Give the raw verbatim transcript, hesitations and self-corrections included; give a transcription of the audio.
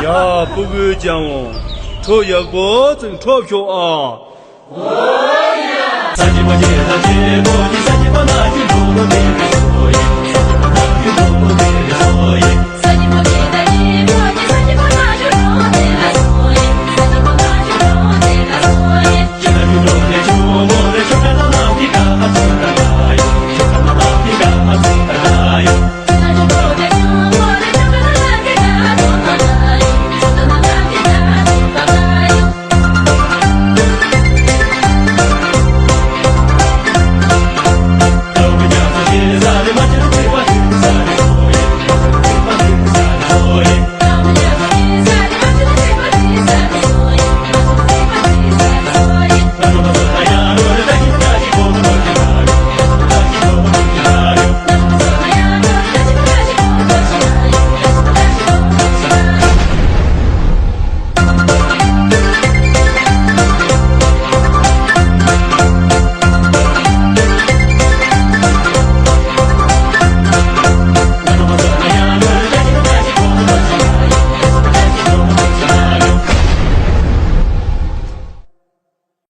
ཨ། ཕྲུ་གུ་སྐྱ་བོ། ཁྲོ་ཡག་པོ་ཅིག་ཁྲོ་ཤོག་ཨ། ཨོ་ཡ། ས་ཅི་པ་ཅི་ལ་ཅི་གོ་ཅི་ས་ཅི་པ་ན་ཅི་ལུ་ལུ་ཏི་རི་སོ་ཡི། ཅི་ལུ་ལུ་ཏི་རི་སོ་ཡི།